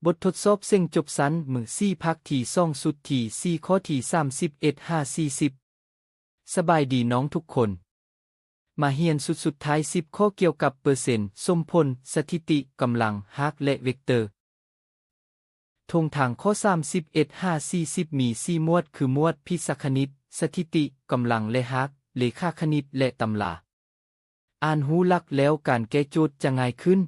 ບົດທົດສອບເສັງຈົບຊັ້ນມໍສີ່ ພາກທີສອງ ຊຸດທີສີ່ ຂໍ້ທີສາມສິບເອັດຫາສີ່ສິບ. ສະບາຍດີນ້ອງທຸກຄົນ. ມາຮຽນຊຸດສຸດທ້າຍສິບຂໍ້ກ່ຽວກັບເປີເຊັນ, ສົມຜົນ, ສະຖິຕິ, ກຳລັງ, ຮາກ ແລະ ເວັກເຕີ. ທ່ອງທາງຂໍ້ສາມສິບເອັດຫາສີ່ສິບມີສີ່ໝວດ ຄືໝວດພິສະຄະນິດ, ສະຖິຕິ, ກຳລັງ ແລະ ຮາກ, ເລຂາຄະນິດ ແລະ ຕຳລາ. ອ່ານຮູ້ຫຼັກແລ້ວການແກ້ໂຈດຈະງ່າຍຂຶ້ນ.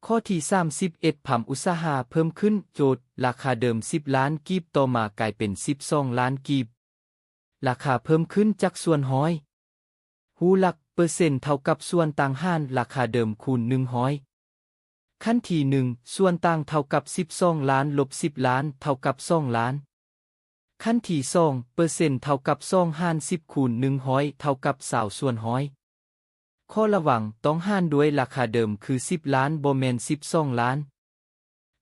ຂໍ້ທີສາມສິບເອັດ ພາມອຸດສາຫະເພີ່ມຂຶ້ນ. ໂຈດ, ລາຄາເດີມສິບລ້ານກີບ ຕໍ່ມາກາຍເປັນສິບສອງລ້ານກີບ. ລາຄາເພີ່ມຂຶ້ນຈັກສ່ວນຮ້ອຍ? ຮູ້ຫຼັກ, ເປີເຊັນເທົ່າກັບສ່ວນຕ່າງຫານລາຄາເດີມຄູນໜຶ່ງຮ້ອຍ. ຂັ້ນທີໜຶ່ງ, ສ່ວນຕ່າງເທົ່າກັບສິບສອງລ້ານລົບສິບລ້ານ ເທົ່າກັບສອງລ້ານ. ຂັ້ນທີສອງ, ເປີເຊັນເທົ່າກັບສອງຫານສິບຄູນໜຶ່ງຮ້ອຍ ເທົ່າກັບຊາວສ່ວນຮ້ອຍ. ຂໍ້ລະວັງ, ຕ້ອງຫານດ້ວຍລາຄາເດີມຄືສິບລ້ານ ບໍ່ແມ່ນສິບສອງລ້ານ.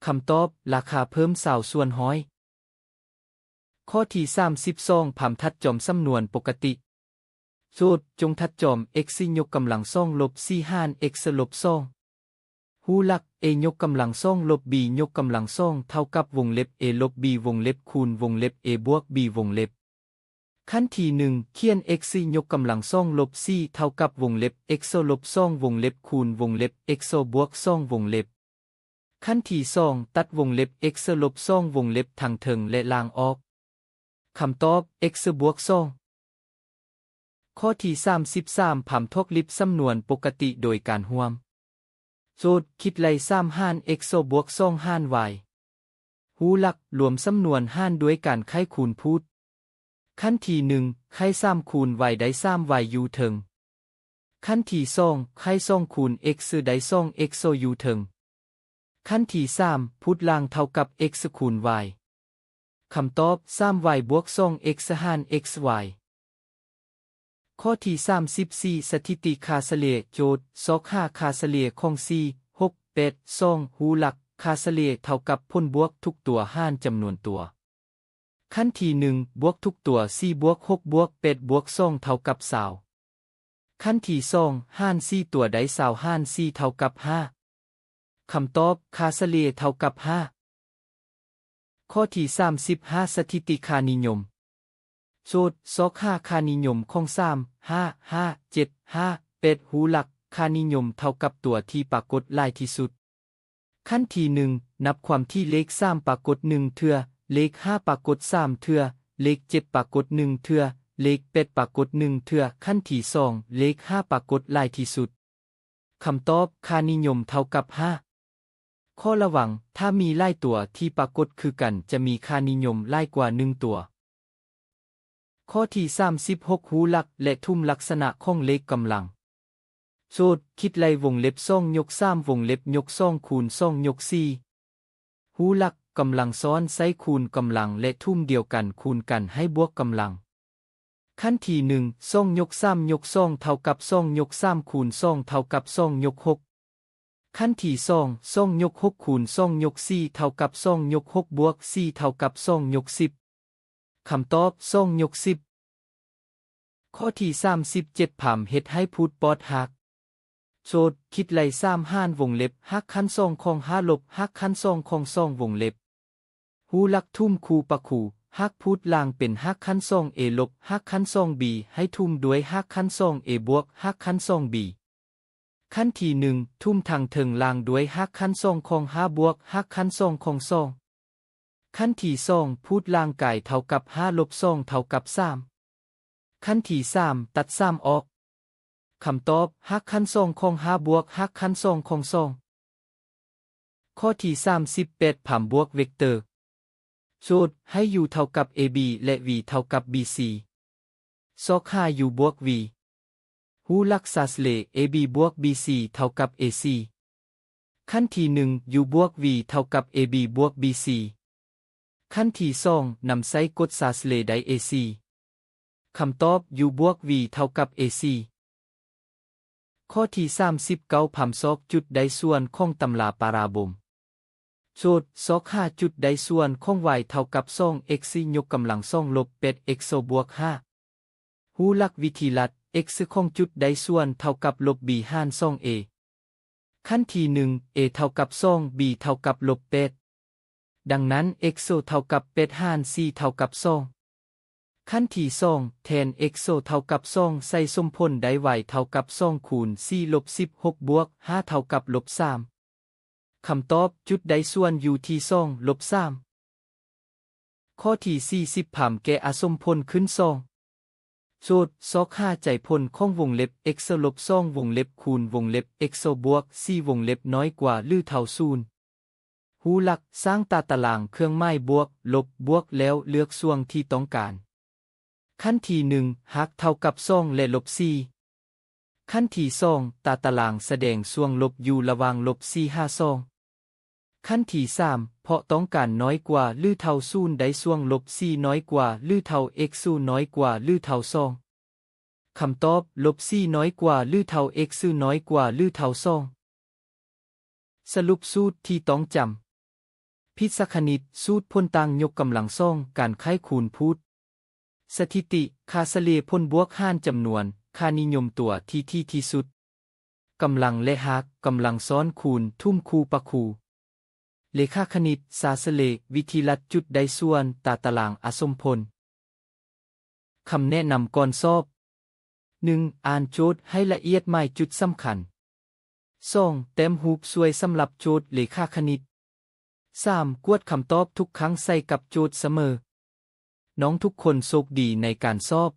ຄຳຕອບ, ລາຄາເພີ່ມຊາວສ່ວນຮ້ອຍ. ຂໍ້ທີສາມສິບສອງ ພາມທັດຈອມສຳນວນປົກກະຕິ. ໂຈດ, ຈົ່ງທັດຈອມ x ຍົກກຳລັງສອງລົບສີ່ຫານ x ລົບສອງ. ຮູ້ຫຼັກ, a ຍົກກຳລັງສອງລົບ b ຍົກກຳລັງສອງ ເທົ່າກັບວົງເລັບ a ລົບ b ວົງເລັບຄູນວົງເລັບ a ບວກ b ວົງເລັບ. ຂັ້ນທີໜຶ່ງ, ຂຽນ x ຍົກກຳລັງສອງລົບສີ່ ເທົ່າກັບວົງເລັບ x ລົບສອງວົງເລັບຄູນວົງເລັບ x ບວກສອງວົງເລັບ. ຂັ້ນທີສອງ, ຕັດວົງເລັບ x ລົບສອງວົງເລັບທັງເທິງ ແລະ ລ່າງອອກ. ຄຳຕອບ, x ບວກສອງ. ຂໍ້ທີສາມສິບສາມ ພາມທອກລິບສຳນວນປົກກະຕິໂດຍການຮ່ວມ. ໂຈດ, ຄິດໄລ່ສາມຫານ x ບວກສອງຫານ y. ຮູ້ຫຼັກ, ລວມສຳນວນຫານດ້ວຍການໄຂຄູນພູດ. ຂັ້ນທີໜຶ່ງ, ໄຂສາມຄູນ y ໄດ້ສາມ y ຢູ່ເທິງ. ຂັ້ນທີສອງ, ໄຂສອງຄູນ x ໄດ້ສອງ x ຢູ່ເທິງ. ຂັ້ນທີສາມ, ພູດລ່າງເທົ່າກັບ x ຄູນ y. ຄຳຕອບ, ສາມ y ບວກສອງ x ຫານ xy. ຂໍ້ທີສາມສິບສີ່ ສະຖິຕິຄ່າສະເລ່ຍ. ໂຈດ, ຊອກຫາຄ່າສະເລ່ຍຂອງ ສີ່ ຫົກ ແປດ ສອງ. ຮູ້ຫຼັກ, ຄ່າສະເລ່ຍເທົ່າກັບຜົນບວກທຸກຕົວຫານຈຳນວນຕົວ. ຂັ້ນທີໜຶ່ງ, ບວກທຸກຕົວ ສີ່ ບວກ ຫົກ ບວກ ແປດ ບວກ ສອງ ເທົ່າກັບ ຊາວ. ຂັ້ນທີສອງ, ຫານສີ່ຕົວໄດ້ ຊາວ ຫານສີ່ ເທົ່າກັບ ຫ້າ. ຄຳຕອບ, ຄ່າສະເລ່ຍເທົ່າກັບ ຫ້າ. ຂໍ້ທີສາມສິບຫ້າ ສະຖິຕິຄ່ານິຍົມ. ໂຈດ, ຊອກຫາຄ່ານິຍົມຂອງ ສາມ ຫ້າ ຫ້າ ເຈັດ ຫ້າ ແປດ. ຮູ້ຫຼັກ, ຄ່ານິຍົມເທົ່າກັບຕົວທີ່ປາກົດຫຼາຍທີ່ສຸດ. ຂັ້ນທີໜຶ່ງ, ນັບຄວາມຖີ່ເລກສາມປາກົດໜຶ່ງເທື່ອ, ເລກຫ້າປາກົດສາມເທື່ອ, ເລກເຈັດປາກົດໜຶ່ງເທື່ອ, ເລກແປດປາກົດໜຶ່ງເທື່ອ. ຂັ້ນທີສອງ, ເລກຫ້າປາກົດຫຼາຍທີ່ສຸດ. ຄຳຕອບ, ຄ່ານິຍົມເທົ່າກັບ ຫ້າ. ຂໍ້ລະວັງ, ຖ້າມີຫຼາຍຕົວທີ່ປາກົດຄືກັນ ຈະມີຄ່ານິຍົມຫຼາຍກວ່າໜຶ່ງຕົວ. ຂໍ້ທີສາມສິບຫົກ ຮູ້ຫຼັກ ແລະ ທຸ່ມລັກສະນະຂອງເລກກຳລັງ. ໂຈດ, ຄິດໄລ່ວົງເລັບສອງຍົກສາມວົງເລັບຍົກສອງຄູນສອງຍົກສີ່. ຮູ້ຫຼັກ, ກຳລັງຊ້ອນໃຊ້ຄູນກຳລັງ ແລະ ທຸ່ມດຽວກັນຄູນກັນໃຫ້ບວກກຳລັງ. ຂັ້ນທີໜຶ່ງ, ສອງຍົກສາມຍົກສອງເທົ່າກັບສອງຍົກສາມຄູນສອງເທົ່າກັບສອງຍົກຫົກ. ຂັ້ນທີສອງ, ສອງຍົກຫົກຄູນສອງຍົກສີ່ເທົ່າກັບສອງຍົກຫົກບວກສີ່ເທົ່າກັບສອງຍົກສິບ. ຄຳຕອບ, ສອງຍົກສິບ. ຂໍ້ທີສາມສິບເຈັດ ພາມເຮັດໃຫ້ພູດປອດຮາກ. ໂຈດ, ຄິດໄລ່ສາມຫານວົງເລັບຮາກຂັ້ນສອງຂອງຫ້າລົບຮາກຂັ້ນສອງຂອງສອງວົງເລັບ. ຮູ້ຫຼັກ, ທຸ່ມຄູ່ປະຄູ, ຫາກພູດລ່າງເປັນຮາກຂັ້ນສອງ a ລົບຮາກຂັ້ນສອງ b ໃຫ້ທຸ່ມດ້ວຍຮາກຂັ້ນສອງ a ບວກຮາກຂັ້ນສອງ b. ຂັ້ນທີໜຶ່ງ, ທຸ່ມທັງເທິງລ່າງດ້ວຍຮາກຂັ້ນສອງຂອງຫ້າບວກຮາກຂັ້ນສອງຂອງສອງ. ຂັ້ນທີສອງ, ພູດລ່າງກາຍເທົ່າກັບຫ້າລົບສອງເທົ່າກັບສາມ. ຂັ້ນທີສາມ, ຕັດສາມອອກ. ຄຳຕອບ, ຮາກຂັ້ນສອງຂອງຫ້າບວກຮາກຂັ້ນສອງຂອງສອງ. ຂໍ້ທີສາມສິບແປດ ພາມບວກເວັກເຕີ. ໂຈດ, ໃຫ້ u ເທົ່າກັບ ab ແລະ v ເທົ່າກັບ bc. ຊອກຫາ u ບວກ v. ຮູ້ຫຼັກ, ຊາສເລ ab ບວກ bc ເທົ່າກັບ ac. ຂັ້ນທີໜຶ່ງ, u ບວກ v ເທົ່າກັບ ab ບວກ bc. ຂັ້ນທີສອງ, ນຳໃຊ້ກົດຊາສເລ ໄດ້ ac. ຄຳຕອບ, u ບວກ v ເທົ່າກັບ ac. ຂໍ້ທີສາມສິບເກົ້າ ພາມຊອກຈຸດໄດ້ສ່ວນຂອງຕຳລາປາຣາໂບນ. ໂຈດ, ຊອກຫາຈຸດໄດ້ສ່ວນຂອງ y ເທົ່າກັບສອງ x ຍົກກຳລັງສອງລົບແປດ x ບວກຫ້າ. ຮູ້ຫຼັກ, ວິທີລັດ, x ຂອງຈຸດໄດ້ສ່ວນເທົ່າກັບລົບ b ຫານສອງ a. ຂັ້ນທີໜຶ່ງ A ເທົ່າກັບສອງ B ເທົ່າກັບລົບແປດ. ດັ່ງນັ້ນ x ເທົ່າກັບແປດຫານສີ່ເທົ່າກັບສອງ. ຂັ້ນທີສອງ ແທນ x ເທົ່າກັບສອງ ໃສ່ສົມຜົນໄດ້ y ເທົ່າກັບສອງຄູນສີ່ລົບສິບຫົກບວກຫ້າເທົ່າກັບລົບສາມ. ຄຳຕອບ ຈຸດໄດ້ສ່ວນຢູ່ທີ່ສອງ ລົບສາມ. ຂໍ້ທີສີ່ສິບ ພາມແກ້ອະສົມຜົນຂຶ້ນສອງ. ໂຈດ ຊອກຫາໃຈຜົນຂອງວົງເລັບ x ລົບສອງວົງເລັບຄູນວົງເລັບ x ບວກສີ່ວົງເລັບນ້ອຍກວ່າຫຼືເທົ່າສູນ. ຮູ້ຫຼັກ ສ້າງຕາຕະລາງເຄື່ອງໝາຍບວກ ລົບ ບວກ ແລ້ວເລືອກຊ່ວງທີ່ຕ້ອງການ. ຂັ້ນທີໜຶ່ງ ຮາກເທົ່າກັບສອງ ແລະ ລົບສີ່. ຂັ້ນທີສອງ ຕາຕະລາງສະແດງຊ່ວງລົບຢູ່ລະຫວ່າງລົບສີ່ຫາສອງ. ຂັ້ນທີສາມ ເພາະຕ້ອງການນ້ອຍກວ່າຫຼືເທົ່າສູນ ໄດ້ຊ່ວງລົບສີ່ນ້ອຍກວ່າຫຼືເທົ່າ x ນ້ອຍກວ່າຫຼືເທົ່າສອງ. ຄຳຕອບ ລົບສີ່ນ້ອຍກວ່າຫຼືເທົ່າ x ນ້ອຍກວ່າຫຼືເທົ່າສອງ. ສະຫຼຸບສູດທີ່ຕ້ອງຈຳ. ພິດສະຄະນິດ, ສູດຜົນຕ່າງຍົກກຳລັງສອງ, ການໄຂຄູນພູດ, ສະຖິຕິ, ຄ່າສະເລ່ຍຜົນບວກຫານຈຳນວນ, ຄ່ານິຍົມຕົວທີ່ຖີ່ທີ່ສຸດ, ກຳລັງ ແລະ ຮາກ, ກຳລັງຊ້ອນຄູນ, ທຸ່ມຄູ່ປະຄູ, ເລຂາຄະນິດ, ຊາສະເລ, ວິທີລັດຈຸດໄດ້ສ່ວນ, ຕາຕະລາງອະສົມຜົນ. ຄຳແນະນຳກ່ອນສອບ. ໜຶ່ງ ອ່ານໂຈດໃຫ້ລະອຽດ ໝາຍຈຸດສຳຄັນ. ສອງ ແຕ້ມຮູບຊ່ວຍສຳລັບໂຈດເລຂາຄະນິດ. ສາມ ກວດຄຳຕອບທຸກຄັ້ງໃສ່ກັບໂຈດສະເໝີ. ນ້ອງທຸກຄົນໂຊກດີໃນການສອບ.